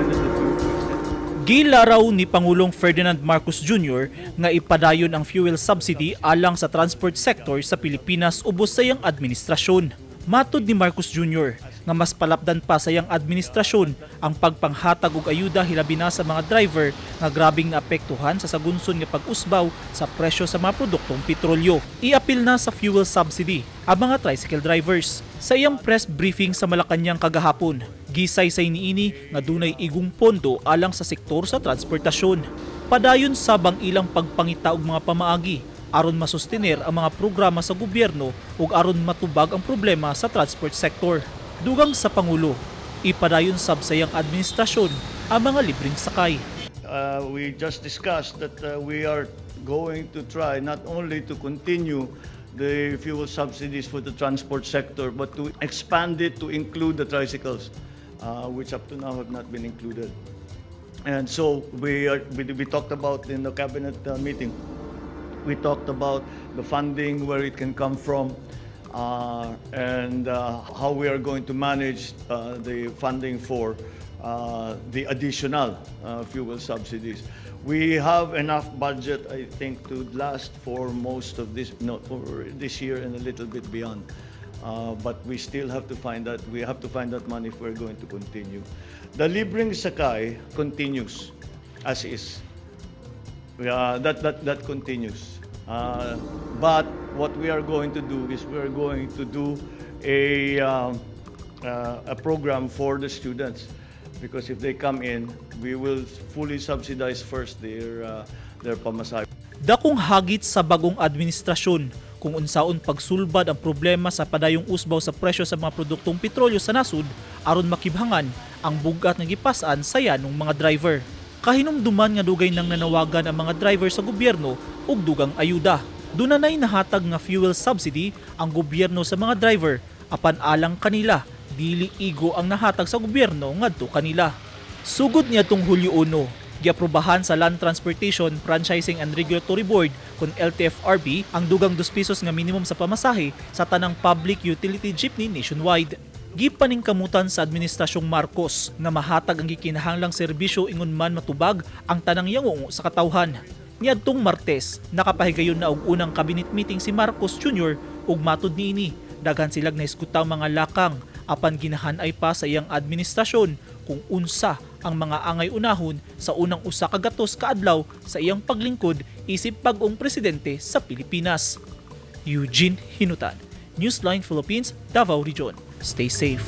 suspended the fuel Gilaraw ni Pangulong Ferdinand Marcos Jr. Nga ipadayon ang fuel subsidy alang sa transport sector sa Pilipinas ubos sa iyang administrasyon. Matod ni Marcos Jr. Nga mas palapdan pa sa iyang administrasyon ang pagpanghatag og ayuda, hilabi na sa mga driver nga grabing naapektuhan sa sagunson nga pag-usbaw sa presyo sa mga produktong petrolyo. Iapil na sa fuel subsidy ang mga tricycle drivers. Sa iyang press briefing sa Malacañang kagahapon, gisaysay niini nga dunay igong pondo alang sa sektor sa transportasyon. Padayon sab ang ilang pagpangita og mga pamaagi aron masustener ang mga programa sa gobyerno ug aron matubag ang problema sa transport sector. Dugang sa Pangulo, ipadayon sab sa iyang administrasyon ang mga libreng sakay. We just discussed that we are going to try not only to continue the fuel subsidies for the transport sector, but to expand it to include the tricycles, which up to now have not been included. And so we talked about in the cabinet meeting, we talked about the funding, where it can come from, and how we are going to manage the funding for the additional fuel subsidies. We have enough budget, I think, to last for most of this, no, for this year and a little bit beyond. But we still have to find that, we have to find that money if we're going to continue. The libreng sakay continues as is. Yeah, that continues. But what we are going to do is we are going to do a program for the students because if they come in, we will fully subsidize first their pamasahe. Dakong hagit sa bagong administrasyon kung unsaon pagsulbad ang problema sa padayong usbaw sa presyo sa mga produktong petrolyo sa nasud aron makibhangan ang bugat nga gipas-an sa yanong mga driver. Kahinumduman nga dugay nang nanawagan ang mga driver sa gobyerno og dugang ayuda. Dunanay nahatag nga fuel subsidy ang gobyerno sa mga driver, apan alang kanila, dili igo ang nahatag sa gobyerno ngadto kanila. Sugod niadtong Hulyo 1, giaprobahan sa Land Transportation Franchising and Regulatory Board kon LTFRB ang dugang 2 pesos nga minimum sa pamasahe sa tanang public utility jeepney nationwide. Gipaningkamutan sa administrasyong Marcos nga mahatag ang gikinahanglang serbisyo ingon man matubag ang tanang yangungo sa katawhan. Niadtong Martes, nakapahigayon na og unang cabinet meeting si Marcos Jr. ug matud niini, daghan silag nahiskutang mga lakang, apan ginahanay pa sa iyang administrasyon kung unsa ang mga angay unahon sa unang 100 ka adlaw sa iyang paglingkod isip bag-ong presidente sa Pilipinas. Eugene Hinutan, Newsline Philippines, Davao Region. Stay safe.